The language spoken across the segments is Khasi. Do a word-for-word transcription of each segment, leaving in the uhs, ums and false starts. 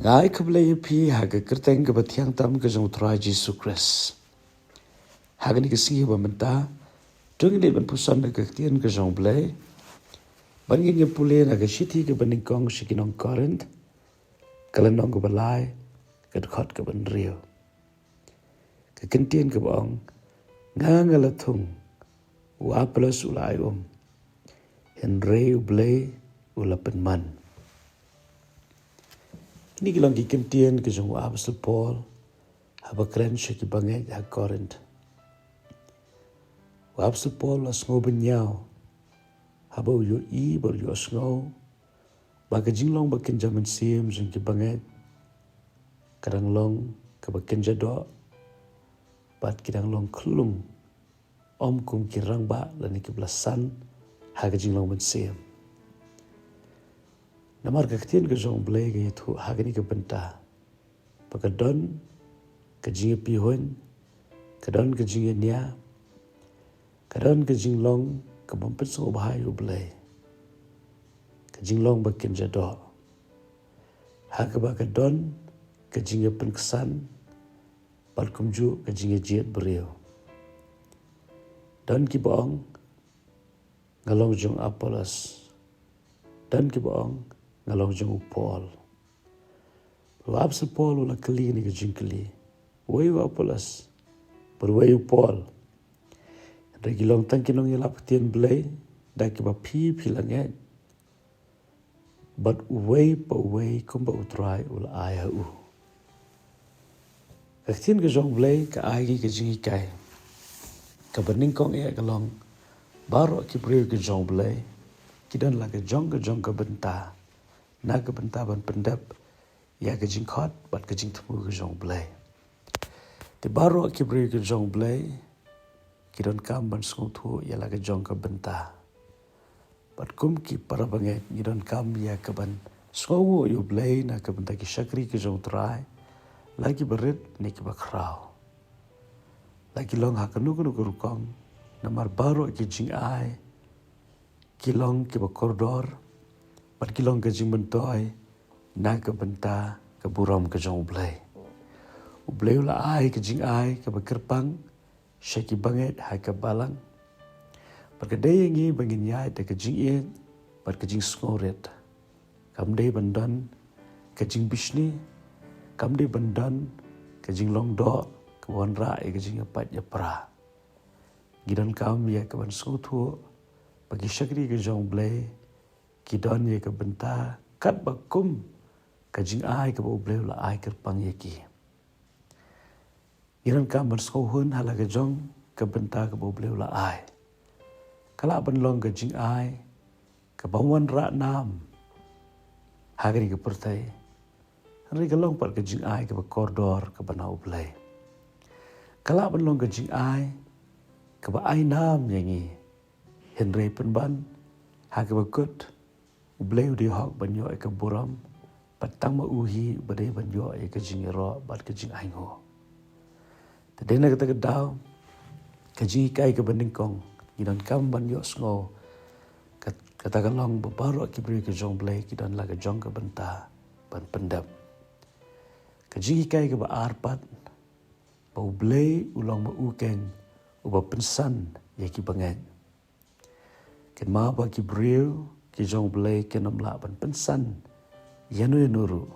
Ai khublei ïa phi ha ka kyrteng kaba thiang tam ka jong u Trai Jisu Khrist. Ha kane ka sngi ba mynta, to ngin ïa ban puson da ka ktien ka jong u Blei. Ban ngin ïa pule na ka shithi kaba nyngkong sha ki nong Korinth, ka lynnong kaba lai, ka dkhot kaba hynriew. Ka kyntien kaba ong, nga nga la thung, u Apollos u la ai um, hynrei u Blei u la pynman. Kine ki long ki kyntien ka jong u Apostol Paul, haba kren sha ki bangeit ha Korinth. U Apostol Paul u la sngew bynñiaw, haba u ïohi bad u ïohsngew ba ka jinglong ba kynja mynsiem jong ki bangeit ka dang long kaba kynja doh, bad ki dang long khyllung, ym kum ki rangbah lane kiba la san ha ka jinglong mynsiem. Namar ka ktien ka jong u Blei ka ïathuh ha kane ka bynta ba ka don ka jingïapeihuiñ, ka don ka jingïania, ka don ka jinglong ka bym pynsngewbha ïa u Blei, ka jinglong ba kynja doh, ha kaba ka don ka jingïapynksan bad kumjuh ka jingïajied briew. Don kiba ong, nga long jong u Apollos. Don kiba ong, nga long jong u Paul. U Apostol Paul u la kylli kane ka jingkylli, uwei u Apollos bad uwei u Paul? Hynrei ki long tang ki nongïalap ktien Blei da kiba phi phi la ngeit, bad uwei pa uwei kumba u Trai u la ai ha u. Ka ktien ka jong u Blei ka ai ka jinghikai. Kaba nyngkong eh ka long, baroh ki briew ka jong u Blei ki don la ka jong ka jong ka bynta, na ka bynta ban pyndep ïa ka jingkhot bad ka jingthmu ka jong u Blei. Te baroh ki briew ka jong u Blei ki donkam ban sngewthuh ïa la ka jong ka bynta. Bad kum ki para bangeit ngi donkam ïa ka ban sngewnguh ïa u Blei na ka bynta ki shakri ka jong u Trai, la kiba rit ne kiba khraw, la ki long ha kano kano ka rukom. Namar baroh ki jingai ki long kiba kordor bad ki long ka jingmyntoi na ka bynta ka burom ka jong u Blei. U Blei u la ai ka jingai kaba kyrpang sha ki bangeit ha ka balang. Bad ka dei ïa ngi ba ngin ïaid da ka jingïeit bad ka jingsngewrit. Kam dei ban don ka jingbishni, kam dei ban don ka jinglong doh kaba wanrah ïa ka jingïapait ïapra. Ngi donkam ïa ka ban sngewthuh ba ki shakri ka jong u Blei ki don ïa ka bynta katba kum ka jingai kaba u Blei u la ai kyrpang ïa ki. Ngi donkam ban sngewhun ha la ka jong ka bynta kaba u Blei u la ai. Ka lah ban long ka jingai kaba wanrah nam ha kane ka pyrthei, hynrei ka long pat ka jingai kaba kordor kaba na u Blei. Ka lah ban long ka jingai kaba ai nam ïa ngi, hynrei pynban ha kaba kut, u Blei u dei hok ban ïoh ïa ka burom, bad tang ma u hi ba dei ban ïoh ïa ka jingïaroh bad ka jingainguh. Te dei na kata ka daw, ka jinghikai kaba nyngkong, ngi donkam ban ïohsngew kat-, kata ka long ba baroh ki briew ka jong u Blei ki don la ka jong ka bynta ban pyndep. Ka jinghikai kaba ar pat, ba u Blei u long ma u keiñ uba pynsan ïa ki bangeit. Kynmaw ba ki briew ki jong u Blei kin ym lah ban pynsan ïano ïano ruh.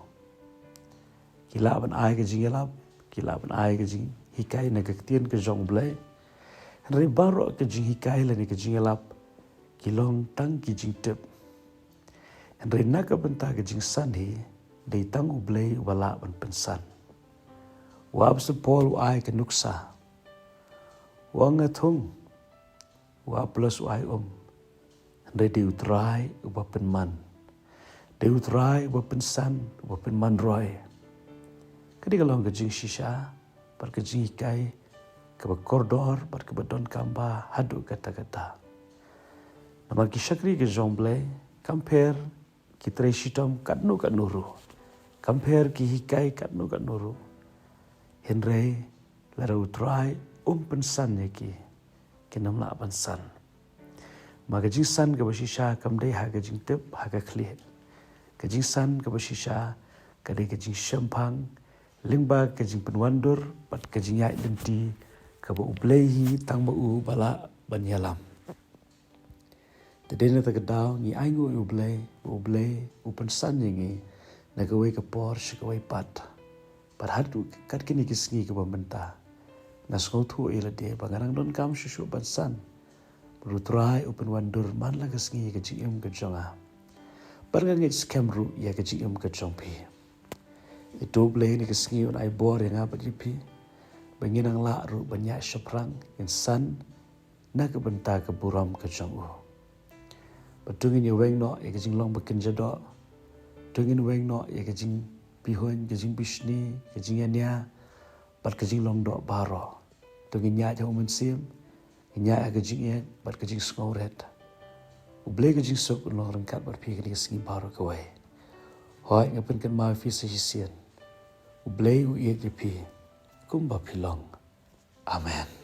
Ki lah ban ai ka jingïalap, ki lah ban ai ka jinghikai na ka ktien ka jong u Blei. Hynrei baroh ka jinghikai lane ka jingïalap ki long tang ki jingtip. Hynrei na ka bynta ka jingsan hi, dei tang u Blei uba lah ban pynsan. U Apostol Paul u ai ka nuksa, u ong nga thung, u Apollos u ai um, hynrei dei u Trai uba pynman. Dei u Trai uba pynsan, uba pynman roi. Ka dei ka long ka jingshisha bad ka jinghikai kaba kordor bad kaba donkam bha haduh katta katta. Namar ki shakri ka jong u Blei kam pher ki trei shitom katno katno ruh, kam pher ki hikai katno katno ruh, hynrei lada u Trai um pynsan ïa ki, kin ym lah ban san. Ma ka jingsan kaba shisha kam dei ha ka jingtip ha ka khlieh. Ka jingsan kaba shisha ka dei ka jingshemphang lyngba ka jingpynwandur bad ka jingïaid lynti kaba U Blei hi tang ba u ba lah ban ïalam. Te dei na kata ka daw ngi ainguh ïa U Blei, U Blei u pynsan ïa ngi na kawei ka por sha kawei pat. Bad haduh kat kine ki sngi kiba mynta, nga sngewthuh ïa lade ba nga nang donkam shuh shuh ban san. Bad U Trai u pynwandur man la ka sngi ïa ka jingim ka jong nga. Bad nga ngeit skhem ruh ïa ka jingim ka jong phi. Ïa U Blei ha kane ka sngi un ai bor ïa nga bad ïa phi ba ngin nang lah ruh ban ïaid shaphrang, ngin san na ka bynta ka burom ka jong u. Bad to ngin ïa weng noh ïa ka jinglong ba kynja doh. To ngin weng noh ïa ka jingbihuiñ, ka jingbishni, ka jingïania bad ka jinglong doh baroh. To ngin ïaid ha U Mynsiem, ngin ïaid ha ka jingïeit bad ka jingsngewrit. U Blei ka jingsuk un long ryngkat bad phi ha kane ka sngi baroh kawei. Hooid, nga pynkynmaw ïa phi sa shisien. U Blei u ïeit ïa phi kumba phi long. Amen.